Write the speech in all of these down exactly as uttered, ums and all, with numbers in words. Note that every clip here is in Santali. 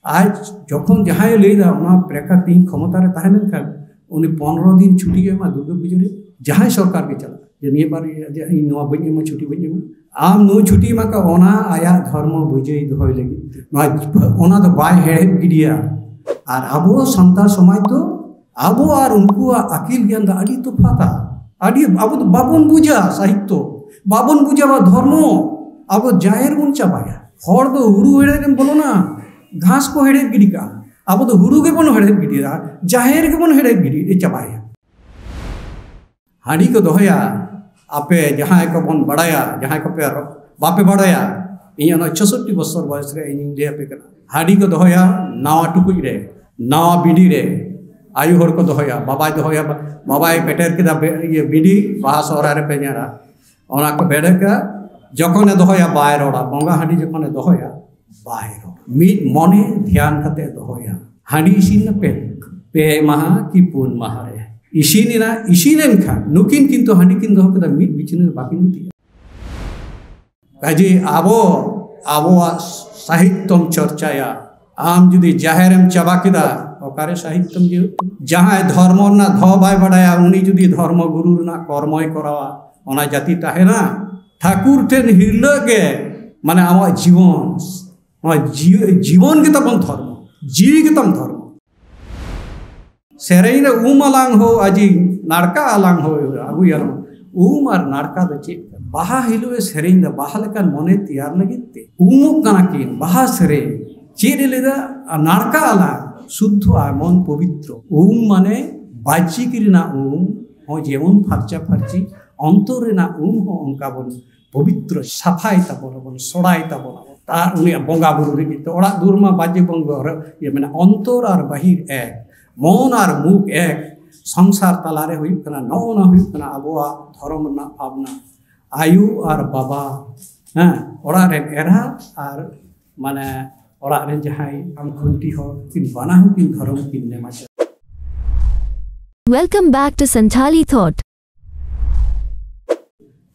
ᱟᱡ ᱡᱚᱠᱷᱚᱱ ᱡᱟᱦᱟᱸᱭ ᱞᱟᱹᱭ ᱫᱟ, ᱚᱱᱟ ᱯᱨᱮᱠᱟᱨ ᱛᱤᱦᱤᱧ ᱠᱷᱚᱢᱚᱛᱟ ᱨᱮ ᱛᱟᱦᱮᱸ ᱞᱮᱱᱠᱷᱟᱱ ᱩᱱᱤ ᱯᱚᱱᱨᱚ ᱫᱤᱱ ᱪᱷᱩᱴᱤ ᱮ ᱮᱢᱟ ᱫᱩᱨᱜᱟᱹ ᱯᱩᱡᱟᱹ ᱨᱮ, ᱡᱟᱦᱟᱸᱭ ᱥᱚᱨᱠᱟᱨ ᱜᱮ ᱪᱟᱞᱟᱜ, ᱡᱮ ᱱᱤᱭᱟᱹ ᱵᱟᱨ ᱡᱮ ᱤᱧ ᱱᱚᱣᱟ ᱵᱟᱹᱧ ᱮᱢᱟ, ᱪᱷᱩᱴᱤ ᱵᱟᱹᱧ ᱮᱢᱟ, ᱟᱢ ᱱᱩᱭ ᱪᱷᱩᱴᱤ ᱮᱢᱟ ᱠᱟᱜ, ᱚᱱᱟ ᱟᱭᱟᱜ ᱫᱷᱚᱨᱢᱚ ᱵᱟᱹᱡᱟᱹᱭ ᱫᱚᱦᱚᱭ ᱞᱟᱹᱜᱤᱫ ᱛᱮ᱾ ᱱᱚᱣᱟ, ᱚᱱᱟ ᱫᱚ ᱵᱟᱭ ᱦᱮᱲᱦᱮᱫ ᱜᱤᱰᱤᱭᱟ᱾ ᱟᱨ ᱟᱵᱚ ᱥᱟᱱᱛᱟᱲ ᱥᱚᱢᱟᱡᱽ ᱫᱚ ᱟᱵᱚ ᱟᱨ ᱩᱱᱠᱩᱣᱟᱜ ᱟᱹᱠᱤᱞ ᱜᱮᱭᱟᱱ ᱫᱚ ᱟᱹᱰᱤ ᱛᱚᱯᱷᱟᱛᱟ᱾ ᱟᱹᱰᱤ, ᱟᱵᱚ ᱫᱚ ᱵᱟᱵᱚᱱ ᱵᱩᱡᱟ ᱥᱟᱦᱤᱛᱛᱚ, ᱵᱟᱵᱚᱱ ᱵᱩᱡᱟ ᱵᱟ ᱫᱷᱚᱨᱢᱚ, ᱟᱵᱚ ᱡᱟᱦᱮᱨ ᱵᱚᱱ ᱪᱟᱵᱟᱭᱟ᱾ ᱦᱚᱲ ᱫᱚ ᱦᱩᱲᱩ ᱦᱮᱲᱦᱮᱫ ᱮᱢ ᱵᱚᱞᱚᱱᱟ, ᱜᱷᱟᱥ ᱠᱚ ᱦᱮᱲᱦᱮᱫ ᱜᱤᱰᱤ ᱠᱟᱜᱼᱟ᱾ ᱟᱵᱚ ᱫᱚ ᱦᱩᱲᱩ ᱜᱮᱵᱚᱱ ᱦᱮᱲᱦᱮᱫ ᱜᱤᱰᱤᱭᱟ, ᱡᱟᱦᱮᱨ ᱜᱮᱵᱚᱱ ᱦᱮᱲᱦᱮᱫ ᱜᱤᱰᱤ ᱪᱟᱵᱟᱭᱟ᱾ ᱦᱟᱺᱰᱤ ᱠᱚ ᱫᱚᱦᱚᱭᱟ, ᱟᱯᱮ ᱡᱟᱦᱟᱸᱭ ᱠᱚᱵᱚᱱ ᱵᱟᱲᱟᱭᱟ, ᱡᱟᱦᱟᱸᱭ ᱠᱚᱯᱮ ᱵᱟᱯᱮ ᱵᱟᱲᱟᱭᱟ, ᱤᱧ ᱚᱱᱟ ᱪᱳᱥᱚᱴᱴᱤ ᱵᱚᱪᱷᱚᱨ ᱵᱚᱭᱚᱥ ᱨᱮ ᱤᱧᱤᱧ ᱞᱟᱹᱭ ᱟᱯᱮ ᱠᱟᱱᱟ᱾ ᱦᱟᱺᱰᱤ ᱠᱚ ᱫᱚᱦᱚᱭᱟ ᱱᱟᱣᱟ ᱴᱩᱠᱩᱡ ᱨᱮ, ᱱᱟᱣᱟ ᱵᱤᱰᱤ ᱨᱮ᱾ ᱟᱭᱳ ᱦᱚᱲ ᱠᱚ ᱫᱚᱦᱚᱭᱟ, ᱵᱟᱵᱟᱭ ᱫᱚᱦᱚᱭᱟ, ᱵᱟᱵᱟᱭ ᱯᱮᱴᱮᱨ ᱠᱮᱫᱟ ᱵᱮ-, ᱤᱭᱟᱹ ᱵᱤᱰᱤ, ᱵᱟᱦᱟ ᱥᱚᱦᱨᱟᱭ ᱨᱮᱯᱮ ᱧᱮᱞᱟ᱾ ᱚᱱᱟ ᱠᱚ ᱵᱮᱰᱮᱠᱟ, ᱡᱚᱠᱷᱚᱱᱮ ᱫᱚᱦᱚᱭᱟ ᱵᱟᱭ ᱨᱚᱲᱟ, ᱵᱚᱸᱜᱟ ᱦᱟᱺᱰᱤ ᱡᱚᱠᱷᱚᱱᱮ ᱫᱚᱦᱚᱭᱟ ᱵᱟᱭ ᱨᱚᱲᱟ᱾ ᱢᱤᱫ ᱢᱚᱱᱮ ᱫᱷᱮᱭᱟᱱ ᱠᱟᱛᱮ ᱫᱚᱦᱚᱭᱟ᱾ ᱦᱟᱺᱰᱤ ᱤᱥᱤᱱ ᱱᱟᱯᱮ ᱯᱮ ᱢᱟᱦᱟ ᱠᱤ ᱯᱩᱱ ᱢᱟᱦᱟ ᱨᱮ᱾ ᱤᱥᱤᱱ ᱮᱱᱟ, ᱤᱥᱤᱱ ᱮᱱ ᱠᱷᱟᱱ ᱱᱩᱠᱤᱱ ᱠᱤᱱᱛᱩ ᱦᱟᱺᱰᱤ ᱠᱤᱱ ᱫᱚᱦᱚ ᱠᱮᱫᱟ, ᱢᱤᱫ ᱵᱤᱪᱷᱱᱟᱹ ᱨᱮ ᱵᱟᱠᱤᱱ ᱜᱤᱛᱤᱡᱼᱟ᱾ ᱠᱟᱡᱮ ᱟᱵᱚ, ᱟᱵᱚᱣᱟᱜ ᱥᱟᱦᱤᱛᱛᱚᱢ ᱪᱚᱨᱪᱟᱭᱟ, ᱟᱢ ᱡᱩᱫᱤ ᱡᱟᱦᱮᱨᱮᱢ ᱪᱟᱵᱟ ᱠᱮᱫᱟ, ᱚᱠᱟᱨᱮ ᱥᱟᱦᱤᱛᱛᱚᱢ ᱡᱤᱣᱮᱫ? ᱡᱟᱦᱟᱸᱭ ᱫᱷᱚᱨᱢᱚ ᱨᱮᱱᱟᱜ ᱫᱷᱚ ᱵᱟᱭ ᱵᱟᱰᱟᱭᱟ, ᱩᱱᱤ ᱡᱩᱫᱤ ᱫᱷᱚᱨᱢᱚ ᱜᱩᱨᱩ ᱨᱮᱱᱟᱜ ᱠᱚᱨᱢᱚᱭ ᱠᱚᱨᱟᱣᱟ, ᱚᱱᱟ ᱡᱟᱹᱛᱤ ᱛᱟᱦᱮᱱᱟ? ᱴᱷᱟᱹᱠᱩᱨ ᱴᱷᱮᱱ ᱦᱤᱨᱞᱟᱹᱜ ᱜᱮ, ᱢᱟᱱᱮ ᱟᱢᱟᱜ ᱡᱤᱵᱚᱱ, ᱱᱚᱣᱟ ᱡᱤᱣᱤ-, ᱡᱤᱵᱚᱱ ᱜᱮ ᱛᱟᱵᱚᱱ ᱫᱷᱚᱨᱢᱚ, ᱡᱤᱣᱤ ᱜᱮ ᱛᱟᱢ ᱫᱷᱚᱨᱢᱚ᱾ ᱥᱮᱨᱮᱧ ᱨᱮ ᱩᱢ ᱟᱞᱟᱝ ᱦᱳ ᱟᱡᱤ, ᱱᱟᱲᱠᱟ ᱟᱞᱟᱝ ᱦᱳ ᱟᱹᱜᱩᱭᱟᱞᱟᱝ᱾ ᱩᱢ ᱟᱨ ᱱᱟᱲᱠᱟ ᱫᱚ ᱪᱮᱫ ᱠᱟᱱᱟ? ᱵᱟᱦᱟ ᱦᱤᱞᱳᱜ ᱮ ᱥᱮᱨᱮᱧ ᱫᱟ, ᱵᱟᱦᱟ ᱞᱮᱠᱟᱱ ᱢᱚᱱᱮ ᱛᱮᱭᱟᱨ ᱞᱟᱹᱜᱤᱫ ᱛᱮ᱾ ᱩᱢᱩᱜ ᱠᱟᱱᱟ ᱠᱤᱱ, ᱵᱟᱦᱟ ᱥᱮᱨᱮᱧ᱾ ᱪᱮᱫ ᱮ ᱞᱟᱹᱭ ᱫᱟ? ᱟᱨ ᱱᱟᱲᱠᱟ ᱟᱞᱟᱝ, ᱥᱩᱫᱽᱫᱷᱚ ᱟᱭ ᱢᱚᱱ ᱯᱚᱵᱤᱛᱨᱚ᱾ ᱩᱢ ᱢᱟᱱᱮ ᱵᱟᱦᱨᱮ ᱨᱮᱱᱟᱜ ᱩᱢ ᱦᱚᱸ ᱡᱮᱢᱚᱱ ᱯᱷᱟᱨᱪᱟ ᱯᱷᱟᱨᱪᱤ, ᱚᱱᱛᱚᱨ ᱨᱮᱱᱟᱜ ᱩᱢ ᱦᱚᱸ ᱚᱱᱠᱟ ᱵᱚᱱ ᱯᱚᱵᱤᱛᱨᱚ, ᱥᱟᱯᱷᱟᱭ ᱛᱟᱵᱚᱱᱟᱵᱚᱱ, ᱥᱚᱲᱟᱭ ᱛᱟᱵᱚᱱᱟᱵᱚᱱ᱾ ᱟᱨ ᱩᱱᱤᱭᱟᱜ ᱵᱚᱸᱜᱟ ᱵᱩᱨᱩ ᱞᱟᱹᱜᱤᱫ ᱛᱮ ᱚᱲᱟᱜ ᱫᱩᱣᱟᱹᱨ ᱢᱟ ᱵᱟᱡᱮ ᱵᱚᱱ ᱜᱚᱨ-, ᱤᱭᱟᱹ ᱢᱮᱱᱟ, ᱚᱱᱛᱚᱨ ᱟᱨ ᱵᱟᱹᱦᱤᱨ ᱮᱠ, ᱢᱚᱱ ᱟᱨ ᱢᱩᱠ ᱮᱠ, ᱥᱚᱝᱥᱟᱨ ᱛᱟᱞᱟᱨᱮ ᱦᱩᱭᱩᱜ ᱠᱟᱱᱟ, ᱱᱚᱜᱼᱚ ᱱᱟ ᱦᱩᱭᱩᱜ ᱠᱟᱱᱟ ᱟᱵᱚᱣᱟᱜ ᱫᱷᱚᱨᱚᱢ ᱨᱮᱱᱟᱜ ᱵᱷᱟᱵᱽᱱᱟ᱾ ᱟᱭᱳ ᱟᱨ ᱵᱟᱵᱟ, ᱦᱮᱸ, ᱚᱲᱟᱜ ᱨᱮᱱ ᱮᱨᱟ ᱟᱨ ᱢᱟᱱᱮ ᱚᱲᱟᱜ ᱨᱮᱱ ᱡᱟᱦᱟᱸᱭ ᱟᱢ ᱠᱷᱩᱱᱴᱤ ᱦᱚᱲ, ᱠᱤᱱ ᱵᱟᱱᱟ ᱦᱚᱸ ᱠᱤᱱ ᱫᱷᱚᱨᱚᱢ ᱠᱤᱱ ᱱᱮᱢᱟᱪᱟᱨᱟ᱾ Welcome back to Santhali Thought.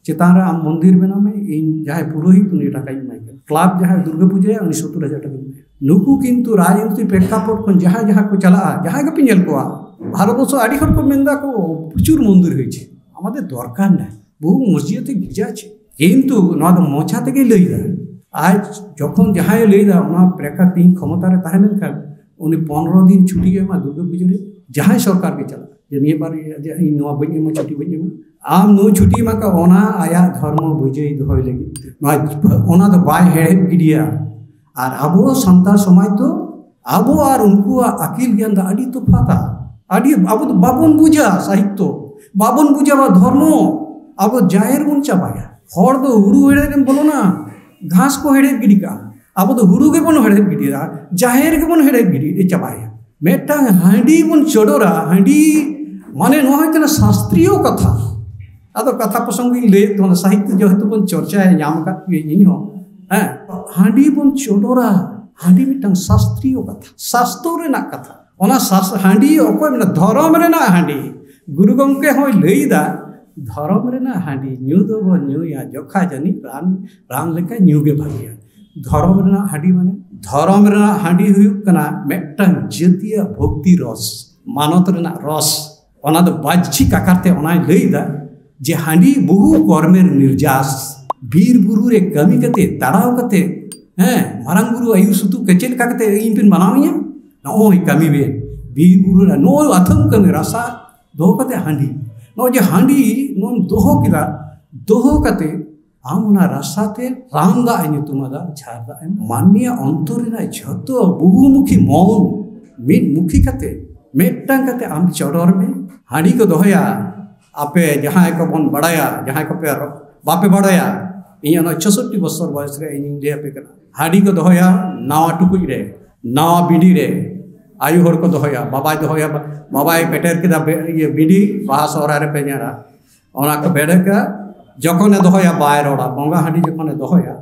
ᱪᱮᱛᱟᱱ ᱨᱮ ᱟᱢ ᱢᱚᱱᱫᱤᱨ ᱵᱮᱱᱟᱣ ᱢᱮ, ᱤᱧ ᱡᱟᱦᱟᱸᱭ ᱯᱩᱨᱳᱦᱤᱛ ᱩᱱᱤ ᱴᱟᱠᱟᱧ ᱮᱢᱟᱭ ᱠᱟᱱᱟ, ᱠᱞᱟᱵᱽ ᱡᱟᱦᱟᱸᱭ ᱫᱩᱨᱜᱟᱹ ᱯᱩᱡᱟᱹᱭᱟ ᱩᱱᱤ ᱥᱚᱛᱛᱚᱨ ᱦᱟᱡᱟᱨ ᱴᱟᱠᱟᱧ ᱮᱢᱟᱭᱟ᱾ ᱱᱩᱠᱩ ᱠᱤᱱᱛᱩ ᱨᱟᱡᱽᱱᱤᱛᱤ ᱯᱨᱮᱠᱠᱷᱟᱯᱚᱴ ᱠᱷᱚᱱ ᱡᱟᱦᱟᱸᱭ ᱡᱟᱦᱟᱸ ᱠᱚ ᱪᱟᱞᱟᱜᱼᱟ, ᱡᱟᱦᱟᱸᱭ ᱜᱮᱯᱮ ᱧᱮᱞ ᱠᱚᱣᱟ, ᱵᱷᱟᱨᱚᱛ ᱵᱚᱨᱥᱚ ᱟᱹᱰᱤ ᱦᱚᱲ ᱠᱚ ᱢᱮᱱᱫᱟ ᱠᱚ, "ᱯᱨᱚᱪᱩᱨ ᱢᱚᱱᱫᱤᱨ ᱦᱩᱭ ᱪᱮ, ᱟᱢᱟᱫᱮᱨ ᱫᱚᱨᱠᱟᱨ ᱱᱟᱭ, ᱵᱚᱦᱩ ᱢᱚᱥᱡᱤᱫ ᱜᱤᱨᱡᱟ ᱪᱮ?" ᱠᱤᱱᱛᱩ ᱱᱚᱣᱟ ᱫᱚ ᱢᱚᱪᱟ ᱛᱮᱜᱮ ᱞᱟᱹᱭᱫᱟ᱾ ᱟᱡ ᱡᱚᱠᱷᱚᱱ ᱡᱟᱦᱟᱸᱭ ᱞᱟᱹᱭᱫᱟ, ᱚᱱᱟ ᱯᱨᱮᱠᱠᱷᱟ ᱛᱤᱦᱤᱧ ᱠᱷᱚᱢᱚᱛᱟ ᱨᱮ ᱛᱟᱦᱮᱸ ᱞᱮᱱᱠᱷᱟᱱ ᱩᱱᱤ ᱯᱚᱱᱨᱚ ᱫᱤᱱ ᱪᱷᱩᱴᱤ ᱮᱢᱟ ᱫᱩᱨᱜᱟᱹ ᱯᱩᱡᱟᱹ ᱨᱮ, ᱡᱟᱦᱟᱸᱭ ᱥᱚᱨᱠᱟᱨ ᱜᱮ ᱪᱟᱞᱟᱜ, ᱡᱮ ᱱᱤᱭᱟᱹ ᱵᱟᱨ ᱤᱧ ᱱᱚᱣᱟ ᱵᱟᱹᱧ ᱮᱢᱟ, ᱪᱷᱩᱴᱤ ᱵᱟᱹᱧ ᱮᱢᱟ, ᱟᱢ ᱱᱩᱭ ᱪᱷᱩᱴᱤ ᱮᱢᱟ ᱠᱟᱜ, ᱚᱱᱟ ᱟᱭᱟᱜ ᱫᱷᱚᱨᱢᱚ ᱵᱟᱹᱡᱟᱹᱭ ᱫᱚᱦᱚᱭ ᱞᱟᱹᱜᱤᱫ ᱛᱮ᱾ ᱱᱚᱣᱟ, ᱚᱱᱟ ᱫᱚ ᱵᱟᱭ ᱦᱮᱲᱦᱮᱫ ᱜᱤᱰᱤᱭᱟ᱾ ᱟᱨ ᱟᱵᱚ ᱥᱟᱱᱛᱟᱲ ᱥᱚᱢᱟᱡᱽ ᱫᱚ ᱟᱵᱚ ᱟᱨ ᱩᱱᱠᱩᱣᱟᱜ ᱟᱹᱠᱤᱞ ᱜᱮᱭᱟᱱ ᱫᱚ ᱟᱹᱰᱤ ᱛᱚᱯᱷᱟᱛᱟ᱾ ᱟᱹᱰᱤ, ᱟᱵᱚ ᱫᱚ ᱵᱟᱵᱚᱱ ᱵᱩᱡᱟ ᱥᱟᱦᱤᱛᱛᱚ, ᱵᱟᱵᱚᱱ ᱵᱩᱡᱟ ᱵᱟ ᱫᱷᱚᱨᱢᱚ, ᱟᱵᱚ ᱡᱟᱦᱮᱨ ᱵᱚᱱ ᱪᱟᱵᱟᱭᱟ᱾ ᱦᱚᱲ ᱫᱚ ᱦᱩᱲᱩ ᱦᱮᱲᱦᱮᱫ ᱮᱢ ᱵᱚᱞᱚᱱᱟ, ᱜᱷᱟᱥ ᱠᱚ ᱦᱮᱲᱦᱮᱫ ᱜᱤᱰᱤ ᱠᱟᱜᱼᱟ, ᱟᱵᱚ ᱫᱚ ᱦᱩᱲᱩ ᱜᱮᱵᱚᱱ ᱦᱮᱲᱦᱮᱫ ᱜᱤᱰᱤᱭᱟ, ᱡᱟᱦᱮᱨ ᱜᱮᱵᱚᱱ ᱦᱮᱲᱦᱮᱫ ᱜᱤᱰᱤ ᱪᱟᱵᱟᱭᱟ᱾ ᱢᱤᱫᱴᱟᱝ ᱦᱟᱺᱰᱤ ᱵᱚᱱ ᱪᱚᱰᱚᱨᱟ, ᱦᱟᱺᱰᱤ ᱢᱟᱱᱮ ᱱᱚᱣᱟ ᱦᱩᱭᱩᱜ ᱠᱟᱱᱟ ᱥᱟᱥᱛᱨᱤᱭᱚ ᱠᱟᱛᱷᱟ᱾ ᱟᱫᱚ ᱠᱟᱛᱷᱟ ᱯᱨᱚᱥᱚᱝᱜᱤᱧ ᱞᱟᱹᱭᱮᱫ ᱛᱟᱵᱚᱱᱟ, ᱥᱟᱦᱤᱛᱛᱚ ᱡᱮᱦᱮᱛᱩ ᱵᱚᱱ ᱪᱚᱨᱪᱟᱭᱟ, ᱧᱟᱢ ᱟᱠᱟᱫ ᱜᱮᱭᱟᱹᱧ ᱤᱧ ᱦᱚᱸ᱾ ᱦᱮᱸ, ᱦᱟᱺᱰᱤ ᱵᱚᱱ ᱪᱚᱰᱚᱨᱟ, ᱦᱟᱺᱰᱤ ᱢᱤᱫᱴᱟᱝ ᱥᱟᱥᱛᱨᱤᱭᱚ ᱠᱟᱛᱷᱟ, ᱥᱟᱥᱛᱚ ᱨᱮᱱᱟᱜ ᱠᱟᱛᱷᱟ᱾ ᱚᱱᱟ ᱥᱟᱥ-, ᱦᱟᱺᱰᱤ ᱚᱠᱚᱭ ᱢᱮᱱᱟ? ᱫᱷᱚᱨᱚᱢ ᱨᱮᱱᱟᱜ ᱦᱟᱺᱰᱤ᱾ ᱜᱩᱨᱩ ᱜᱚᱢᱠᱮ ᱦᱚᱸᱭ ᱞᱟᱹᱭ ᱮᱫᱟ, ᱫᱷᱚᱨᱚᱢ ᱨᱮᱱᱟᱜ ᱦᱟᱺᱰᱤ ᱧᱩ ᱫᱚᱵᱚᱱ ᱧᱩᱭᱟ ᱡᱚᱠᱷᱟ ᱡᱟᱹᱱᱤᱡ ᱨᱟᱱ, ᱨᱟᱱ ᱞᱮᱠᱟ ᱧᱩ ᱜᱮ ᱵᱷᱟᱹᱜᱤᱭᱟ᱾ ᱫᱷᱚᱨᱚᱢ ᱨᱮᱱᱟᱜ ᱦᱟᱺᱰᱤ ᱢᱟᱱᱮ, ᱫᱷᱚᱨᱚᱢ ᱨᱮᱱᱟᱜ ᱦᱟᱺᱰᱤ ᱦᱩᱭᱩᱜ ᱠᱟᱱᱟ ᱢᱤᱫᱴᱟᱝ ᱡᱟᱹᱛᱤᱭᱟᱜ ᱵᱷᱚᱠᱛᱤ ᱨᱚᱥ, ᱢᱟᱱᱚᱛ ᱨᱮᱱᱟᱜ ᱨᱚᱥ᱾ ᱚᱱᱟ ᱫᱚ ᱵᱟᱦᱨᱮ ᱟᱠᱟᱨ ᱛᱮ ᱚᱱᱟᱭ ᱞᱟᱹᱭ ᱮᱫᱟ ᱡᱮ ᱦᱟᱺᱰᱤ ᱵᱚᱦᱩ ᱠᱚᱨᱢᱮᱨ ᱱᱤᱨᱡᱟᱥ, ᱵᱤᱨ ᱵᱩᱨᱩ ᱨᱮ ᱠᱟᱹᱢᱤ ᱠᱟᱛᱮ, ᱛᱟᱲᱟᱣ ᱠᱟᱛᱮ, ᱦᱮᱸ, ᱢᱟᱨᱟᱝ ᱵᱩᱨᱩ ᱟᱹᱭᱩᱨ ᱥᱩᱛᱩᱜ ᱠᱟᱛᱮ ᱪᱮᱫ ᱞᱮᱠᱟ ᱠᱟᱛᱮ ᱤᱧ ᱵᱤᱱ ᱢᱟᱱᱟᱣ ᱤᱧᱟ? ᱱᱚᱜᱼᱚᱭ ᱠᱟᱹᱢᱤ ᱵᱮᱱ, ᱵᱤᱨ ᱵᱩᱨᱩ ᱨᱮ ᱱᱚᱜᱼᱚᱭ ᱟᱹᱛᱷᱟᱹᱢ ᱠᱟᱹᱢᱤ, ᱨᱟᱥᱟ ᱫᱚᱦᱚ ᱠᱟᱛᱮ ᱦᱟᱺᱰᱤ, ᱱᱚᱜᱼᱚᱭ ᱡᱮ ᱦᱟᱺᱰᱤ ᱱᱚᱣᱟᱢ ᱫᱚᱦᱚ ᱠᱮᱫᱟ, ᱫᱚᱦᱚ ᱠᱟᱛᱮ ᱟᱢ ᱚᱱᱟ ᱨᱟᱥᱟ ᱛᱮ ᱨᱟᱱ ᱫᱟᱜ ᱮ ᱧᱩᱛᱩᱢ ᱟᱫᱟ, ᱡᱷᱟᱨ ᱫᱟᱜ ᱮᱢ, ᱢᱟᱹᱱᱢᱤᱭᱟᱜ ᱚᱱᱛᱚᱨ ᱨᱮᱱᱟᱜ ᱡᱷᱚᱛᱚ ᱵᱚᱦᱩᱢᱩᱠᱷᱤ ᱢᱚᱱ ᱢᱤᱫ ᱢᱩᱠᱷᱤ ᱠᱟᱛᱮ ᱢᱤᱫᱴᱟᱝ ᱠᱟᱛᱮ ᱟᱢ ᱪᱚᱰᱚᱨ ᱢᱮ᱾ ᱦᱟᱺᱰᱤ ᱠᱚ ᱫᱚᱦᱚᱭᱟ, ᱟᱯᱮ ᱡᱟᱦᱟᱸᱭ ᱠᱚᱵᱚᱱ ᱵᱟᱲᱟᱭᱟ, ᱡᱟᱦᱟᱸᱭ ᱠᱚᱯᱮ ᱵᱟᱯᱮ ᱵᱟᱲᱟᱭᱟ, ᱤᱧᱟᱹᱜ ᱱᱚᱣᱟ ᱪᱳᱥᱳᱴᱴᱤ ᱵᱚᱥᱚᱨ ᱵᱚᱭᱚᱥ ᱨᱮ ᱤᱧᱤᱧ ᱞᱟᱹᱭ ᱟᱯᱮ ᱠᱟᱱᱟ᱾ ᱦᱟᱺᱰᱤ ᱠᱚ ᱫᱚᱦᱚᱭᱟ ᱱᱟᱣᱟ ᱴᱩᱠᱩᱡ ᱨᱮ, ᱱᱟᱣᱟ ᱵᱤᱰᱤ ᱨᱮ, ᱟᱭᱳ ᱦᱚᱲ ᱠᱚ ᱫᱚᱦᱚᱭᱟ, ᱵᱟᱵᱟᱭ ᱫᱚᱦᱚᱭᱟ, ᱵᱟᱵᱟᱭ ᱯᱮᱴᱮᱨ ᱠᱮᱫᱟ ᱵᱮ-, ᱤᱭᱟᱹ ᱵᱤᱰᱤ, ᱵᱟᱦᱟ ᱥᱚᱦᱨᱟᱭ ᱨᱮᱯᱮ ᱧᱮᱞᱟ, ᱚᱱᱟ ᱠᱚ ᱵᱮᱰᱮᱠᱟ, ᱡᱚᱠᱷᱚᱱᱮ ᱫᱚᱦᱚᱭᱟ ᱵᱟᱭ ᱨᱚᱲᱟ, ᱵᱚᱸᱜᱟ ᱦᱟᱺᱰᱤ ᱡᱚᱠᱷᱚᱱᱮ ᱫᱚᱦᱚᱭᱟ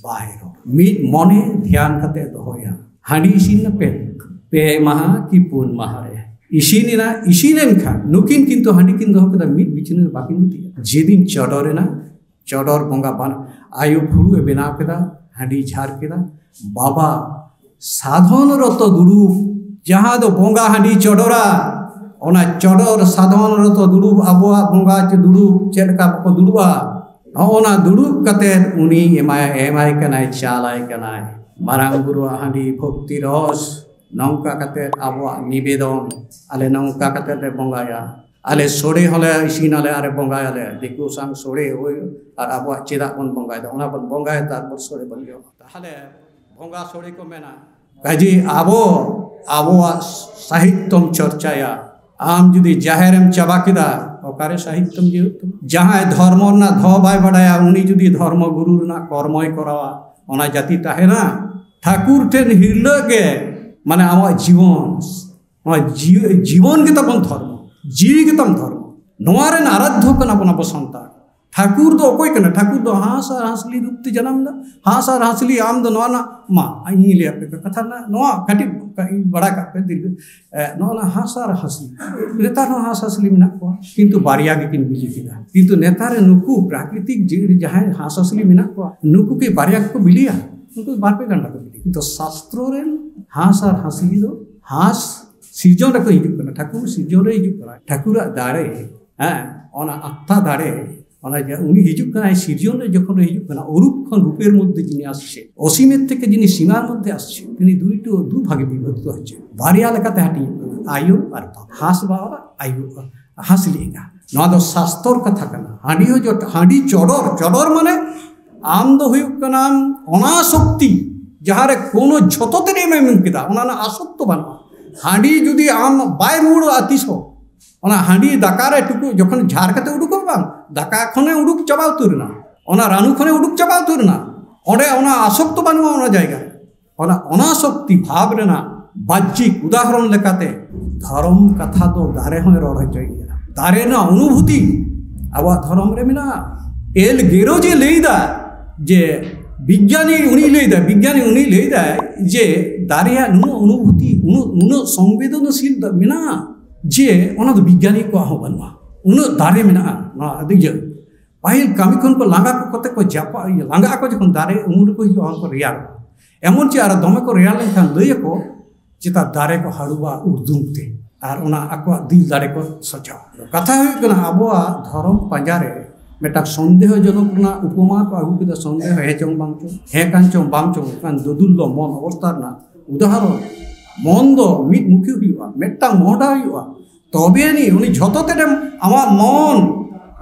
ᱵᱟᱭ ᱨᱚᱲᱟ, ᱢᱤᱫ ᱢᱚᱱᱮ ᱫᱷᱮᱭᱟᱱ ᱠᱟᱛᱮ ᱫᱚᱦᱚᱭᱟ᱾ ᱦᱟᱺᱰᱤ ᱤᱥᱤᱱ ᱱᱟᱯᱮ ᱯᱮ ᱢᱟᱦᱟ ᱠᱤ ᱯᱩᱱ ᱢᱟᱦᱟ ᱨᱮ ᱤᱥᱤᱱ ᱮᱱᱟ, ᱤᱥᱤᱱ ᱮᱱ ᱠᱷᱟᱱ ᱱᱩᱠᱤᱱ ᱠᱤᱱᱛᱩ ᱦᱟᱺᱰᱤ ᱠᱤᱱ ᱫᱚᱦᱚ ᱠᱮᱫᱟ, ᱢᱤᱫ ᱵᱤᱪᱷᱱᱟᱹ ᱨᱮ ᱵᱟᱠᱤᱱ ᱜᱤᱛᱤᱡᱼᱟ᱾ ᱡᱮᱫᱤᱱ ᱪᱚᱰᱚᱨ ᱮᱱᱟ, ᱪᱚᱰᱚᱨ ᱵᱚᱸᱜᱟ ᱵᱟᱱ-, ᱟᱭᱳ ᱯᱷᱩᱲᱩᱜ ᱮ ᱵᱮᱱᱟᱣ ᱠᱮᱫᱟ, ᱦᱟᱺᱰᱤ ᱡᱷᱟᱨ ᱠᱮᱫᱟ, ᱵᱟᱵᱟ ᱥᱟᱫᱷᱚᱱ ᱨᱚᱛᱚ ᱫᱩᱲᱩᱵ, ᱡᱟᱦᱟᱸ ᱫᱚ ᱵᱚᱸᱜᱟ ᱦᱟᱺᱰᱤ ᱪᱚᱰᱚᱨᱟ, ᱚᱱᱟ ᱪᱚᱰᱚᱨ ᱥᱟᱫᱷᱚᱱ ᱨᱚᱛᱚ ᱫᱩᱲᱩᱵ, ᱟᱵᱚᱣᱟᱜ ᱵᱚᱸᱜᱟ ᱪᱚ ᱫᱩᱲᱩᱵ ᱪᱮᱫ ᱞᱮᱠᱟ ᱵᱟᱠᱚ ᱫᱩᱲᱩᱵᱼᱟ, ᱱᱚᱜᱼᱚ ᱱᱟ ᱫᱩᱲᱩᱵ ᱠᱟᱛᱮ ᱩᱱᱤ ᱮᱢᱟᱭ, ᱮᱢᱟᱭ ᱠᱟᱱᱟᱭ, ᱪᱟᱞᱟᱭ ᱠᱟᱱᱟᱭ᱾ ᱢᱟᱨᱟᱝ ᱵᱩᱨᱩᱣᱟᱜ ᱦᱟᱺᱰᱤ ᱵᱷᱚᱠᱛᱤ ᱨᱚᱥ, ᱱᱚᱝᱠᱟ ᱠᱟᱛᱮ ᱟᱵᱚᱣᱟᱜ ᱱᱤᱵᱮᱫᱚᱱ, ᱟᱞᱮ ᱱᱚᱝᱠᱟ ᱠᱟᱛᱮ ᱞᱮ ᱵᱚᱸᱜᱟᱭᱟ᱾ ᱟᱞᱮ ᱥᱚᱲᱮ ᱦᱚᱸᱞᱮ ᱤᱥᱤᱱᱟᱞᱮ ᱟᱨ ᱵᱚᱸᱜᱟᱭᱟᱞᱮ᱾ ᱫᱤᱠᱩ ᱥᱟᱝ ᱥᱚᱲᱮ ᱦᱩᱭ ᱟᱨ ᱟᱵᱚᱣᱟᱜ ᱪᱮᱫᱟᱜ ᱵᱚᱱ ᱵᱚᱸᱜᱟᱭᱮᱫᱟ? ᱚᱱᱟ ᱵᱚᱱ ᱵᱚᱸᱜᱟᱭᱟ, ᱛᱟᱨᱯᱚᱨ ᱥᱚᱲᱮ ᱵᱚᱱ ᱡᱚᱢᱟ᱾ ᱛᱟᱦᱚᱞᱮ ᱵᱚᱸᱜᱟ ᱥᱚᱲᱮ ᱠᱚ ᱢᱮᱱᱟ᱾ ᱠᱟᱡᱮ ᱟᱵᱚ, ᱟᱵᱚᱣᱟᱜ ᱥᱟᱦᱤᱛᱛᱚᱢ ᱪᱚᱨᱪᱟᱭᱟ᱾ ᱟᱢ ᱡᱩᱫᱤ ᱡᱟᱦᱮᱨᱮᱢ ᱪᱟᱵᱟ ᱠᱮᱫᱟ, ᱚᱠᱟᱨᱮ ᱥᱟᱦᱤᱛᱛᱚᱢ ᱡᱤᱣᱮᱫ ᱛᱟᱢᱟ? ᱡᱟᱦᱟᱸᱭ ᱫᱷᱚᱨᱢᱚ ᱨᱮᱱᱟᱜ ᱫᱷᱚ ᱵᱟᱭ ᱵᱟᱰᱟᱭᱟ, ᱩᱱᱤ ᱡᱩᱫᱤ ᱫᱷᱚᱨᱢᱚ ᱜᱩᱨᱩ ᱨᱮᱱᱟᱜ ᱠᱚᱨᱢᱚᱭ ᱠᱚᱨᱟᱣᱟ, ᱚᱱᱟ ᱡᱟᱹᱛᱤ ᱛᱟᱦᱮᱱᱟ? ᱴᱷᱟᱹᱠᱩᱨ ᱴᱷᱮᱱ ᱦᱤᱨᱞᱟᱹᱜ ᱜᱮ, ᱢᱟᱱᱮ, ᱟᱢᱟᱜ ᱡᱤᱵᱚᱱ, ᱱᱚᱣᱟ ᱡᱤᱣᱤ, ᱡᱤᱵᱚᱱ ᱜᱮ ᱛᱟᱵᱚᱱ ᱫᱷᱚᱨᱢᱚ, ᱡᱤᱣᱤ ᱜᱮᱛᱟᱢ ᱫᱷᱚᱨᱢᱚ᱾ ᱱᱚᱣᱟ ᱨᱮᱱ ᱟᱨᱟᱫᱷᱭᱚ ᱠᱟᱱᱟ ᱵᱚᱱ ᱟᱵᱚ ᱥᱟᱱᱛᱟᱲ᱾ ᱴᱷᱟᱹᱠᱩᱨ ᱫᱚ ᱚᱠᱚᱭ ᱠᱟᱱᱟ? ᱴᱷᱟᱹᱠᱩᱨ ᱫᱚ ᱦᱟᱸᱥ ᱟᱨ ᱦᱟᱸᱥᱞᱤ ᱨᱩᱯ ᱛᱮ ᱡᱟᱱᱟᱢ ᱮᱱᱟ᱾ ᱦᱟᱸᱥ ᱟᱨ ᱦᱟᱸᱥᱞᱤ, ᱟᱢ ᱫᱚ ᱱᱚᱣᱟ ᱨᱮᱱᱟᱜ, ᱢᱟ, ᱤᱧᱤᱧ ᱞᱟᱹᱭ ᱟᱯᱮ ᱠᱟᱱᱟ ᱠᱟᱛᱷᱟ ᱨᱮᱱᱟᱜ, ᱱᱚᱣᱟ ᱠᱟᱹᱴᱤᱡ ᱵᱟᱲᱟᱭ ᱠᱟᱜ ᱯᱮ, ᱫᱤᱨᱜᱷᱚ, ᱮ, ᱱᱚᱜᱼᱚ ᱱᱟ ᱦᱟᱸᱥ ᱟᱨ ᱦᱟᱸᱥᱞᱤ, ᱱᱮᱛᱟᱨ ᱦᱚᱸ ᱦᱟᱸᱥ ᱦᱟᱸᱥᱞᱤ ᱢᱮᱱᱟᱜ ᱠᱚᱣᱟ, ᱠᱤᱱᱛᱩ ᱵᱟᱨᱭᱟ ᱜᱮᱠᱤᱱ ᱵᱤᱞᱤ ᱠᱮᱫᱟ᱾ ᱠᱤᱱᱛᱩ ᱱᱮᱛᱟᱨ ᱨᱮ ᱱᱩᱠᱩ ᱯᱨᱟᱠᱨᱤᱛᱤᱠ ᱡᱤᱣᱤ ᱨᱮ ᱡᱟᱦᱟᱸᱭ ᱦᱟᱸᱥ ᱦᱟᱸᱥᱞᱤ ᱢᱮᱱᱟᱜ ᱠᱚᱣᱟ, ᱱᱩᱠᱩ ᱠᱤ ᱵᱟᱨᱭᱟ ᱜᱮᱠᱚ ᱵᱤᱞᱤᱭᱟ? ᱱᱩᱠᱩ ᱵᱟᱨ ᱯᱮ ᱜᱟᱱᱰᱟ ᱠᱚ ᱵᱤᱞᱤ᱾ ᱠᱤᱱᱛᱩ ᱥᱟᱥᱛᱨᱚ ᱨᱮᱱ ᱦᱟᱸᱥ ᱟᱨ ᱦᱟᱸᱥᱞᱤ ᱫᱚ ᱦᱟᱸᱥ ᱥᱤᱨᱡᱚᱱ ᱨᱮᱠᱚ ᱦᱤᱡᱩᱜ ᱠᱟᱱᱟ, ᱴᱷᱟᱹᱠᱩᱨ ᱥᱤᱨᱡᱚᱱ ᱨᱮ ᱦᱤᱡᱩᱜ ᱠᱟᱱᱟ, ᱴᱷᱟᱹᱠᱩᱨᱟᱜ ᱫᱟᱲᱮ, ᱦᱮᱸ, ᱚᱱᱟ ᱟᱛᱛᱟ ᱫᱟᱲᱮ, ᱚᱱᱟ ᱡᱮ ᱩᱱᱤ ᱦᱤᱡᱩᱜ ᱠᱟᱱᱟᱭ, ᱥᱤᱨᱡᱚᱱ ᱨᱮ ᱡᱚᱠᱷᱚᱱ ᱦᱤᱡᱩᱜ ᱠᱟᱱᱟ, ᱚᱨᱩᱯ ᱠᱷᱚᱱ ᱨᱩᱯᱮᱨ ᱢᱚᱫᱽᱫᱷᱮ ᱡᱤᱱᱤ ᱟᱥᱪᱷᱮ, ᱚᱥᱤᱢᱮᱨ ᱛᱷᱮᱠᱮ ᱡᱤᱱᱤ ᱥᱤᱢᱟᱨ ᱢᱚᱫᱽᱫᱷᱮ ᱟᱥᱪᱷᱮ, ᱛᱤᱱᱤ ᱫᱩᱭᱴᱩ ᱫᱩ ᱵᱷᱟᱜᱮ ᱵᱤᱵᱷᱚᱠᱛᱚ ᱦᱚᱪᱪᱷᱮ, ᱵᱟᱨᱭᱟ ᱞᱮᱠᱟᱛᱮ ᱦᱟᱹᱴᱤᱧᱚᱜ ᱠᱟᱱᱟ, ᱟᱭᱩᱨ ᱟᱨ ᱯᱟᱯ, ᱦᱟᱸᱥ ᱵᱟᱵᱟ ᱟᱭᱩᱨ, ᱦᱟᱸᱥᱞᱤ ᱮᱸᱜᱟ᱾ ᱱᱚᱣᱟ ᱫᱚ ᱥᱟᱥᱛᱚᱨ ᱠᱟᱛᱷᱟ ᱠᱟᱱᱟ᱾ ᱦᱟᱺᱰᱤ ᱦᱚᱸ ᱡᱚᱛᱚ, ᱦᱟᱺᱰᱤ ᱪᱚᱰᱚᱨ, ᱪᱚᱰᱚᱨ ᱢᱟᱱᱮ ᱟᱢ ᱫᱚ ᱦᱩᱭᱩᱜ ᱠᱟᱱᱟᱢ ᱚᱱᱟ ᱥᱚᱠᱛᱤ, ᱡᱟᱦᱟᱸ ᱨᱮ ᱠᱳᱱᱳ ᱡᱷᱚᱛᱚ ᱛᱮ ᱮᱢ ᱮᱢ ᱠᱮᱫᱟ, ᱚᱱᱟ ᱨᱮᱱᱟᱜ ᱟᱥᱚᱠᱛᱚ ᱵᱟᱹᱱᱩᱜᱼᱟ᱾ ᱦᱟᱺᱰᱤ ᱡᱩᱫᱤ ᱟᱢ ᱵᱟᱭ ᱨᱩᱣᱟᱹᱲᱚᱜᱼᱟ ᱛᱤᱥ ᱦᱚᱸ, ᱚᱱᱟ ᱦᱟᱺᱰᱤ ᱫᱟᱠᱟ ᱨᱮ ᱴᱩᱠᱩᱡ ᱡᱚᱠᱷᱚᱱ ᱡᱷᱟᱨ ᱠᱟᱛᱮ ᱩᱰᱩᱠᱚᱜ ᱵᱟᱝ, ᱫᱟᱠᱟ ᱠᱷᱚᱱᱮ ᱩᱰᱩᱠ ᱪᱟᱵᱟ ᱩᱛᱟᱹᱨ ᱮᱱᱟ, ᱚᱱᱟ ᱨᱟᱱᱩ ᱠᱷᱚᱱᱮ ᱩᱰᱩᱠ ᱪᱟᱵᱟ ᱩᱛᱟᱹᱨ ᱮᱱᱟ, ᱚᱸᱰᱮ ᱚᱱᱟ ᱟᱥᱚᱠᱛᱚ ᱵᱟᱹᱱᱩᱜᱼᱟ ᱚᱱᱟ ᱡᱟᱭᱜᱟ ᱨᱮ᱾ ᱚᱱᱟ, ᱚᱱᱟ ᱥᱚᱠᱛᱤ ᱵᱷᱟᱵᱽ ᱨᱮᱱᱟᱜ ᱵᱟᱦᱡᱤᱠ ᱩᱫᱟᱦᱚᱨᱚᱱ ᱞᱮᱠᱟᱛᱮ ᱫᱷᱚᱨᱚᱢ ᱠᱟᱛᱷᱟ ᱫᱚ ᱫᱟᱨᱮ ᱦᱚᱸᱭ ᱨᱚᱲ ᱦᱚᱪᱚᱭ ᱜᱮᱭᱟ᱾ ᱫᱟᱨᱮ ᱨᱮᱱᱟᱜ ᱚᱱᱩᱵᱷᱩᱛᱤ ᱟᱵᱚᱣᱟᱜ ᱫᱷᱚᱨᱚᱢ ᱨᱮ ᱢᱮᱱᱟᱜᱼᱟ᱾ ᱮᱞ ᱜᱮᱨᱳᱡᱮ ᱞᱟᱹᱭᱫᱟ ᱡᱮ, ᱵᱤᱜᱽᱜᱟᱱᱤ ᱩᱱᱤ ᱞᱟᱹᱭᱫᱟ, ᱵᱤᱜᱽᱜᱟᱱᱤ ᱩᱱᱤ ᱞᱟᱹᱭᱫᱟᱭ ᱡᱮ ᱫᱟᱨᱮᱭᱟᱜ ᱱᱩᱱᱟᱹᱜ ᱚᱱᱩᱵᱷᱩᱛᱤ, ᱩᱱᱟᱹᱜ, ᱩᱱᱟᱹᱜ ᱥᱚᱝᱵᱮᱫᱚᱱᱥᱤᱞ ᱫᱚ ᱢᱮᱱᱟᱜᱼᱟ ᱡᱮ ᱚᱱᱟ ᱫᱚ ᱵᱤᱜᱽᱜᱟᱱᱤ ᱠᱚᱣᱟᱜ ᱦᱚᱸ ᱵᱟᱹᱱᱩᱜᱼᱟ᱾ ᱩᱱᱟᱹᱜ ᱫᱟᱨᱮ ᱢᱮᱱᱟᱜᱼᱟ ᱱᱚᱣᱟ ᱟᱹᱰᱤ ᱡᱟᱹ-, ᱯᱟᱹᱦᱤᱞ ᱠᱟᱹᱢᱤ ᱠᱷᱚᱱ ᱠᱚ ᱞᱟᱸᱜᱟ ᱠᱚ ᱠᱟᱛᱮ ᱠᱚ ᱡᱟᱯᱟ-, ᱤᱭᱟᱹ, ᱞᱟᱸᱜᱟ ᱟᱠᱚ ᱡᱚᱠᱷᱚᱱ ᱫᱟᱨᱮ ᱩᱢᱩᱞ ᱨᱮᱠᱚ ᱦᱤᱡᱩᱜᱼᱟ, ᱚᱱᱟ ᱠᱚ ᱨᱮᱭᱟᱲ᱾ ᱮᱢᱚᱱ ᱪᱮ ᱟᱨ ᱫᱚᱢᱮ ᱠᱚ ᱨᱮᱭᱟᱲ ᱞᱮᱱᱠᱷᱟᱱ ᱞᱟᱹᱭ ᱟᱠᱚ ᱪᱮᱛᱟ ᱫᱟᱨᱮ ᱠᱚ ᱦᱟᱹᱲᱩᱵᱟ ᱩᱨᱫᱩᱢ ᱛᱮ, ᱟᱨ ᱚᱱᱟ ᱟᱠᱚᱣᱟᱜ ᱫᱤᱞ ᱫᱟᱲᱮ ᱠᱚ ᱥᱟᱡᱟᱣᱟ᱾ ᱠᱟᱛᱷᱟ ᱦᱩᱭᱩᱜ ᱠᱟᱱᱟ, ᱟᱵᱚᱣᱟᱜ ᱫᱷᱚᱨᱚᱢ ᱯᱟᱸᱡᱟ ᱨᱮ ᱢᱤᱫᱴᱟᱝ ᱥᱚᱱᱫᱮᱦᱚ ᱡᱚᱱᱚᱠ ᱨᱮᱱᱟᱜ ᱩᱯᱚᱢᱟ ᱠᱚ ᱟᱹᱜᱩ ᱠᱮᱫᱟ᱾ ᱥᱚᱱᱫᱮᱦᱚ ᱦᱮᱸ ᱪᱚᱝ ᱵᱟᱝ ᱪᱚᱝ, ᱦᱮᱸ ᱠᱟᱱ ᱪᱚᱝ ᱵᱟᱝ ᱪᱚᱝ, ᱢᱮᱱᱠᱷᱟᱱ ᱫᱚᱫᱩᱞᱞᱚ ᱢᱚᱱ ᱚᱵᱚᱥᱛᱟ ᱨᱮᱱᱟᱜ ᱩᱫᱟᱦᱚᱨᱚᱱ᱾ ᱢᱚᱱ ᱫᱚ ᱢᱤᱫ ᱢᱩᱠᱷᱤ ᱦᱩᱭᱩᱜᱼᱟ, ᱢᱤᱫᱴᱟᱝ ᱢᱚᱦᱰᱟ ᱦᱩᱭᱩᱜᱼᱟ, ᱛᱚᱵᱮ ᱟᱹᱱᱤᱡ ᱩᱱᱤ ᱡᱷᱚᱛᱚ ᱛᱮᱫᱮᱢ, ᱟᱢᱟᱜ ᱢᱚᱱ,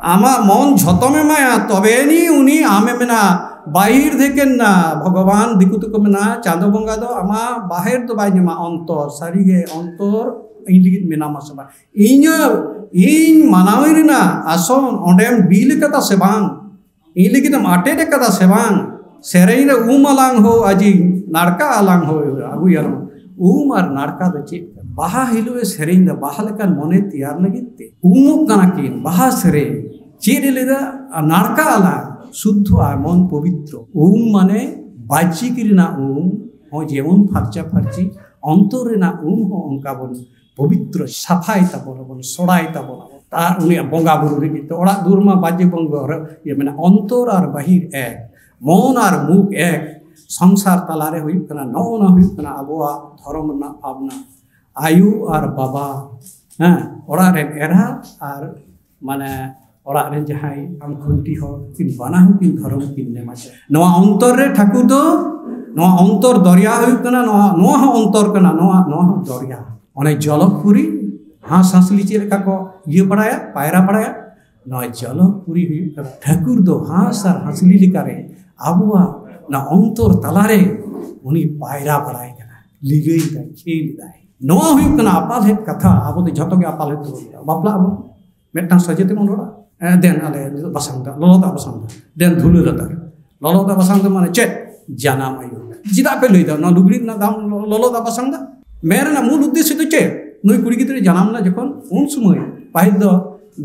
ᱟᱢᱟᱜ ᱢᱚᱱ ᱡᱷᱚᱛᱚᱢ ᱮᱢᱟᱭᱟ, ᱛᱚᱵᱮ ᱟᱹᱱᱤᱡ ᱩᱱᱤ ᱟᱢᱮ ᱢᱮᱱᱟ᱾ ᱵᱟᱦᱤᱨ ᱫᱷᱮᱠᱮᱱ ᱱᱟ ᱵᱷᱚᱜᱚᱵᱟᱱ, ᱫᱤᱠᱩ ᱛᱮᱠᱚ ᱢᱮᱱᱟ ᱪᱟᱸᱫᱚ ᱵᱚᱸᱜᱟ ᱫᱚ ᱟᱢᱟᱜ ᱵᱟᱦᱮᱨ ᱫᱚ ᱵᱟᱭ ᱧᱟᱢᱟ, ᱚᱱᱛᱚᱨ᱾ ᱥᱟᱹᱨᱤᱜᱮ ᱚᱱᱛᱚᱨ ᱤᱧ ᱞᱟᱹᱜᱤᱫ ᱢᱮᱱᱟᱢᱟ ᱥᱮ ᱵᱟᱝ? ᱤᱧᱟᱹᱜ, ᱤᱧ ᱢᱟᱱᱟᱣ ᱨᱮᱱᱟᱜ ᱟᱥᱚᱱ ᱚᱸᱰᱮᱢ ᱵᱤᱞ ᱠᱟᱫᱟ ᱥᱮ ᱵᱟᱝ? ᱤᱧ ᱞᱟᱹᱜᱤᱫ ᱮᱢ ᱟᱴᱮᱫ ᱟᱠᱟᱫᱟ ᱥᱮ ᱵᱟᱝ? ᱥᱮᱨᱮᱧ ᱨᱮ ᱩᱢ ᱟᱞᱟᱝ ᱦᱳ ᱟᱡᱤ, ᱱᱟᱲᱠᱟ ᱟᱞᱟᱝ ᱦᱳ ᱟᱹᱜᱩᱭᱟᱞᱟᱝ᱾ ᱩᱢ ᱟᱨ ᱱᱟᱲᱠᱟ ᱫᱚ ᱪᱮᱫ ᱠᱟᱱᱟ? ᱵᱟᱦᱟ ᱦᱤᱞᱳᱜ ᱮ ᱥᱮᱨᱮᱧ ᱫᱟ ᱵᱟᱦᱟ ᱞᱮᱠᱟᱱ ᱢᱚᱱᱮ ᱛᱮᱭᱟᱨ ᱞᱟᱹᱜᱤᱫ ᱛᱮ᱾ ᱩᱢᱩᱜ ᱠᱟᱱᱟ ᱠᱤᱱ, ᱵᱟᱦᱟ ᱥᱮᱨᱮᱧ᱾ ᱪᱮᱫ ᱮ ᱞᱟᱹᱭᱫᱟ? ᱟᱨ ᱱᱟᱲᱠᱟ ᱟᱞᱟᱝ, ᱥᱩᱫᱽᱫᱷᱚ ᱟᱭ ᱢᱚᱱ ᱯᱚᱵᱤᱛᱨᱚ᱾ ᱩᱢ ᱢᱟᱱᱮ ᱵᱟᱦᱨᱮ ᱨᱮᱱᱟᱜ ᱩᱢ ᱦᱚᱸ ᱡᱮᱢᱚᱱ ᱯᱷᱟᱨᱪᱟ ᱯᱷᱟᱨᱪᱤ, ᱚᱱᱛᱚᱨ ᱨᱮᱱᱟᱜ ᱩᱢ ᱦᱚᱸ ᱚᱱᱠᱟ ᱵᱚᱱ ᱯᱚᱵᱤᱛᱨᱚ, ᱥᱟᱯᱷᱟᱭ ᱛᱟᱵᱚᱱᱟᱵᱚᱱ, ᱥᱚᱲᱟᱭ ᱛᱟᱵᱚᱱᱟᱵᱚᱱ᱾ ᱟᱨ ᱩᱱᱤᱭᱟᱜ ᱵᱚᱸᱜᱟ ᱵᱩᱨᱩ ᱞᱟᱹᱜᱤᱫ ᱛᱮ ᱚᱲᱟᱜ ᱫᱩᱣᱟᱹᱨ ᱢᱟ ᱵᱟᱡᱮ ᱵᱚᱸᱜᱟ ᱨᱮ, ᱤᱭᱟᱹ ᱢᱮᱱᱟᱜᱼᱟ, ᱚᱱᱛᱚᱨ ᱟᱨ ᱵᱟᱹᱦᱤᱨ ᱮᱠ, ᱢᱚᱱ ᱟᱨ ᱢᱩᱠ ᱮᱠ, ᱥᱚᱝᱥᱟᱨ ᱛᱟᱞᱟᱨᱮ ᱦᱩᱭᱩᱜ ᱠᱟᱱᱟ᱾ ᱱᱚᱜᱼᱚ ᱱᱟ ᱦᱩᱭᱩᱜ ᱠᱟᱱᱟ ᱟᱵᱚᱣᱟᱜ ᱫᱷᱚᱨᱚᱢ ᱨᱮᱱᱟᱜ ᱵᱷᱟᱵᱽᱱᱟ᱾ ᱟᱭᱳ ᱟᱨ ᱵᱟᱵᱟ, ᱦᱮᱸ, ᱚᱲᱟᱜ ᱨᱮᱱ ᱮᱨᱟ ᱟᱨ ᱢᱟᱱᱮ ᱚᱲᱟᱜ ᱨᱮᱱ ᱡᱟᱦᱟᱸᱭ ᱟᱢ ᱠᱷᱩᱱᱴᱤ ᱦᱚᱲ, ᱠᱤᱱ ᱵᱟᱱᱟ ᱦᱚᱸ ᱠᱤᱱ ᱫᱷᱚᱨᱚᱢ ᱠᱤᱱ ᱱᱮᱢᱟᱪᱟᱨᱟ᱾ ᱱᱚᱣᱟ ᱚᱱᱛᱚᱨ ᱨᱮ ᱴᱷᱟᱹᱠᱩᱨ ᱫᱚ, ᱱᱚᱣᱟ ᱚᱱᱛᱚᱨ ᱫᱚᱨᱭᱟ ᱦᱩᱭᱩᱜ ᱠᱟᱱᱟ, ᱱᱚᱣᱟ, ᱱᱚᱣᱟ ᱦᱚᱸ ᱚᱱᱛᱚᱨ ᱠᱟᱱᱟ, ᱱᱚᱣᱟ, ᱱᱚᱣᱟ ᱦᱚᱸ ᱫᱚᱨᱭᱟ᱾ ᱚᱱᱮ ᱡᱚᱞᱚᱯᱩᱨᱤ, ᱦᱟᱸᱥ ᱦᱟᱸᱥᱞᱤ ᱪᱮᱫ ᱞᱮᱠᱟ ᱠᱚ ᱤᱭᱟᱹ ᱵᱟᱲᱟᱭᱟ, ᱯᱟᱭᱨᱟ ᱵᱟᱲᱟᱭᱟ, ᱱᱚᱣᱟ ᱡᱚᱞᱚᱯᱩᱨᱤ ᱦᱩᱭᱩᱜ ᱠᱟᱱᱟ ᱴᱷᱟᱹᱠᱩᱨ ᱫᱚ ᱦᱟᱸᱥ ᱟᱨ ᱦᱟᱸᱥᱞᱤ ᱞᱮᱠᱟᱨᱮ ᱟᱵᱚᱣᱟᱜ ᱚᱱᱟ ᱚᱱᱛᱚᱨ ᱛᱟᱞᱟᱨᱮ ᱩᱱᱤ ᱯᱟᱭᱨᱟ ᱵᱟᱲᱟᱭ ᱠᱟᱱᱟ, ᱞᱤᱞᱟᱹᱭ ᱫᱟᱭ, ᱠᱷᱮᱞ ᱫᱟᱭ᱾ ᱱᱚᱣᱟ ᱦᱩᱭᱩᱜ ᱠᱟᱱᱟ ᱟᱯᱟᱞᱦᱮᱫ ᱠᱟᱛᱷᱟ᱾ ᱟᱵᱚ ᱫᱚ ᱡᱷᱚᱛᱚ ᱜᱮ ᱟᱯᱟᱞᱦᱮᱫ ᱛᱮᱵᱚᱱ ᱨᱚᱲᱟ᱾ ᱵᱟᱯᱞᱟᱜ ᱟᱵᱚᱱ, ᱢᱤᱫᱴᱟᱝ ᱥᱟᱡᱮ ᱛᱮᱵᱚᱱ ᱨᱚᱲᱟ, "ᱮ, ᱫᱮᱱ ᱟᱞᱮ ᱱᱤᱛᱚᱜ ᱵᱟᱥᱟᱝ ᱫᱟ, ᱞᱚᱞᱚ ᱫᱟᱜ ᱵᱟᱥᱟᱝ ᱫᱟ, ᱫᱮᱱ ᱫᱷᱩᱞᱟᱹ ᱞᱟᱛᱟᱨ, ᱞᱚᱞᱚ ᱫᱟᱜ ᱵᱟᱥᱟᱝ ᱫᱚ ᱢᱟᱱᱮ ᱪᱮᱫ? ᱡᱟᱱᱟᱢ ᱟᱭᱳ᱾ ᱪᱮᱫᱟᱜ ᱯᱮ ᱞᱟᱹᱭ ᱫᱟ ᱱᱚᱣᱟ ᱞᱩᱜᱽᱲᱤ ᱨᱮᱱᱟᱜ ᱫᱟᱢ ᱞᱚ-, ᱞᱚᱞᱚ ᱫᱟᱜ ᱵᱟᱥᱟᱝ ᱫᱟ?" ᱢᱮᱱ ᱨᱮᱱᱟᱜ ᱢᱩᱞ ᱩᱫᱽᱫᱮᱥᱥᱚ ᱫᱚ ᱪᱮᱫ? ᱱᱩᱭ ᱠᱩᱲᱤ ᱜᱤᱫᱽᱨᱟᱹ ᱡᱟᱱᱟᱢ ᱞᱮᱱᱟ ᱡᱚᱠᱷᱚᱱ, ᱩᱱ ᱥᱚᱢᱚᱭ ᱯᱟᱹᱦᱤᱞ ᱫᱚ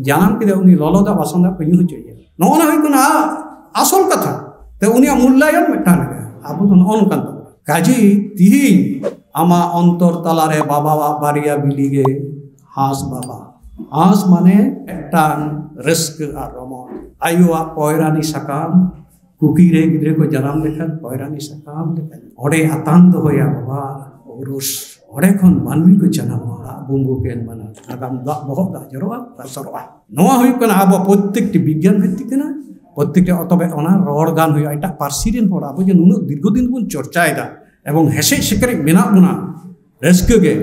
ᱡᱟᱱᱟᱢ ᱠᱮᱫᱟ, ᱩᱱᱤ ᱞᱚᱞᱚ ᱫᱟᱜ ᱵᱟᱥᱟᱝ ᱫᱟᱜ ᱠᱚ ᱧᱩ ᱦᱚᱪᱚᱭᱮᱭᱟ᱾ ᱱᱚᱜᱼᱚ ᱱᱟ ᱦᱩᱭᱩᱜ ᱠᱟᱱᱟ ᱟᱥᱚᱞ ᱠᱟᱛᱷᱟ᱾ ᱛᱮ ᱩᱱᱤᱭᱟᱜ ᱢᱩᱞᱞᱟᱭᱚᱱ ᱢᱤᱫᱴᱟᱝ ᱢᱮᱱᱟᱜᱼᱟ᱾ ᱟᱵᱚ ᱫᱚ ᱱᱚᱜᱼᱚ ᱱᱚᱝᱠᱟᱱ ᱛᱟᱵᱚᱱᱟ᱾ ᱠᱟᱡᱮ ᱛᱤᱦᱤᱧ ᱟᱢᱟᱜ ᱚᱱᱛᱚᱨ ᱛᱟᱞᱟᱨᱮ ᱵᱟᱵᱟᱣᱟᱜ ᱵᱟᱨᱭᱟ ᱵᱤᱞᱤ ᱜᱮ ᱦᱟᱸᱥ ᱵᱟᱵᱟ᱾ ᱦᱟᱸᱥ ᱢᱟᱱᱮ ᱢᱤᱫᱴᱟᱝ ᱨᱟᱹᱥᱠᱟᱹ ᱟᱨ ᱨᱚᱢᱚᱡᱽ᱾ ᱟᱭᱳᱣᱟᱜ ᱯᱚᱭᱨᱟᱱᱤ ᱥᱟᱠᱟᱢ, ᱯᱩᱠᱷᱨᱤ ᱨᱮ ᱜᱤᱫᱽᱨᱟᱹ ᱠᱚ ᱡᱟᱱᱟᱢ ᱞᱮᱠᱷᱟᱱ ᱯᱚᱭᱨᱟᱱᱤ ᱥᱟᱠᱟᱢ ᱞᱮᱠᱟ ᱚᱸᱰᱮ ᱟᱛᱟᱝ ᱫᱚᱦᱚᱭᱟ ᱵᱟᱵᱟ᱾ ᱩᱨᱩᱥ ᱚᱸᱰᱮ ᱠᱷᱚᱱ ᱢᱟᱹᱱᱢᱤ ᱠᱚ ᱡᱟᱱᱟᱢᱚᱜᱼᱟ᱾ ᱫᱟᱜ ᱵᱩᱢᱵᱩ ᱠᱮᱱ ᱢᱟᱱᱟ ᱱᱟᱜᱟᱢ ᱫᱟᱜ ᱵᱚᱦᱚᱜ ᱫᱟᱜ ᱡᱚᱨᱚᱜᱼᱟ, ᱫᱟᱜ ᱥᱚᱨᱚᱜᱼᱟ᱾ ᱱᱚᱣᱟ ᱦᱩᱭᱩᱜ ᱠᱟᱱᱟ ᱟᱵᱚ ᱯᱨᱚᱛᱮᱠᱴᱤ ᱵᱤᱜᱽᱜᱟᱱ ᱵᱷᱤᱛᱛᱤ ᱠᱟᱱᱟ᱾ ᱯᱨᱚᱛᱮᱠᱴᱤ ᱛᱚᱵᱮ ᱚᱱᱟ ᱨᱚᱲ ᱜᱟᱱ ᱦᱩᱭᱩᱜᱼᱟ᱾ ᱮᱴᱟᱜ ᱯᱟᱹᱨᱥᱤ ᱨᱮᱱ ᱦᱚᱲ ᱟᱵᱚ ᱡᱮ ᱱᱩᱱᱟᱹᱜ ᱫᱤᱨᱜᱷᱚ ᱫᱤᱱ ᱵᱚᱱ ᱪᱚᱨᱪᱟᱭᱮᱫᱟ ᱮᱵᱚᱝ ᱦᱮᱥᱮᱡ ᱥᱮᱠᱨᱮᱡ ᱢᱮᱱᱟᱜ ᱵᱚᱱᱟ, ᱨᱟᱹᱥᱠᱟᱹ ᱜᱮ᱾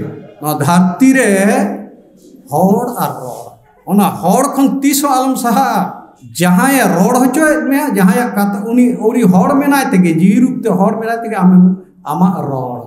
ᱱᱚᱣᱟ ᱫᱷᱟᱹᱨᱛᱤ ᱨᱮ ᱦᱚᱲ ᱟᱨ ᱨᱚᱲ, ᱚᱱᱟ ᱦᱚᱲ ᱠᱷᱚᱱ ᱛᱤᱥ ᱦᱚᱸ ᱟᱞᱚᱢ ᱥᱟᱦᱟᱜᱼᱟ᱾ ᱡᱟᱦᱟᱸᱭᱮ ᱨᱚᱲ ᱦᱚᱪᱚᱭᱮᱫ ᱢᱮᱭᱟ, ᱡᱟᱦᱟᱸᱭᱟᱜ ᱠᱟᱛᱷᱟ, ᱩᱱᱤ ᱩᱱᱤ ᱦᱚᱲ ᱢᱮᱱᱟᱭ ᱛᱮᱜᱮ, ᱡᱤᱣᱤ ᱨᱩᱯ ᱛᱮ ᱦᱚᱲ ᱢᱮᱱᱟᱭ ᱛᱮᱜᱮ ᱟᱢ ᱟᱢᱟᱜ ᱨᱚᱲ